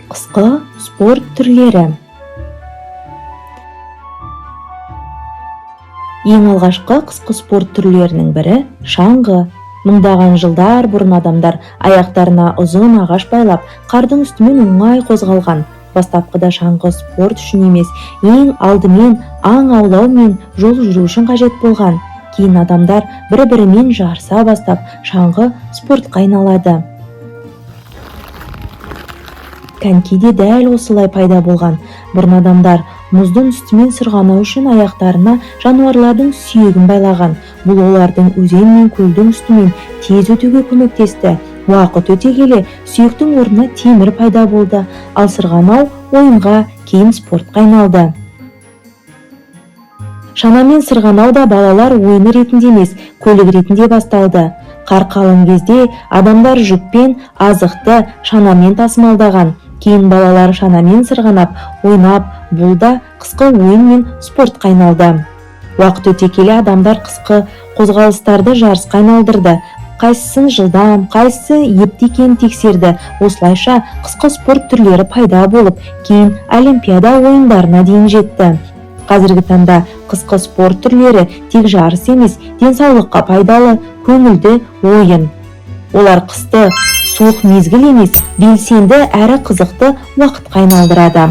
Қысқы спорт түрлері. Ең алғашқы қысқы спорт түрлерінің бірі – шаңғы. Мыңдаған жылдар бұрын адамдар аяқтарына ұзын ағаш байлап, қардың үстімен оңай қозғалған. Бастапқыда шаңғы спорт үшін емес, ең алдымен аң аулау мен жол жүру үшін қажет болған. Кейін адамдар бір-бірімен жарыса бастап, шаңғы спортқа айналады. Коньки де дәл осылай пайда болған. Бұрын адамдар мұздың үстімен сырғанау үшін аяқтарына жануарлардың сүйегін байлаған. Бұл олардың өзен мен көлдің үстімен тез өтуге көмектесті. Уақыт өте келе сүйектің орнына темір пайда болды, ал сырғанау ойынға, кейін спортқа айналды. Шанамен сырғанау да балалар ойыны ретінде емес, көлік ретінде басталды. Қар қалың кезде адамдар жүк пен азықты шанамен тасымалдаған. Кейін балалар шанамен сырғанап ойнап, бұл да қысқы ойын мен спортқа айналды. Уақыт өте келе адамдар қысқы қозғалыстарды жарысқа айналдырды. Қайсысын жылдам, қайсысы епті екенін тексерді. Осылайша қысқы спорт түрлері пайда болып, кейін Олимпиада ойындарына дейін жетті. Қазіргі таңда қысқы спорт түрлері тек жарыс емес, денсаулыққа пайдалы, көңілді ойын. Олар қысты суық мезгіл емес, белсенді әрі қызықты уақытқа айналдырады.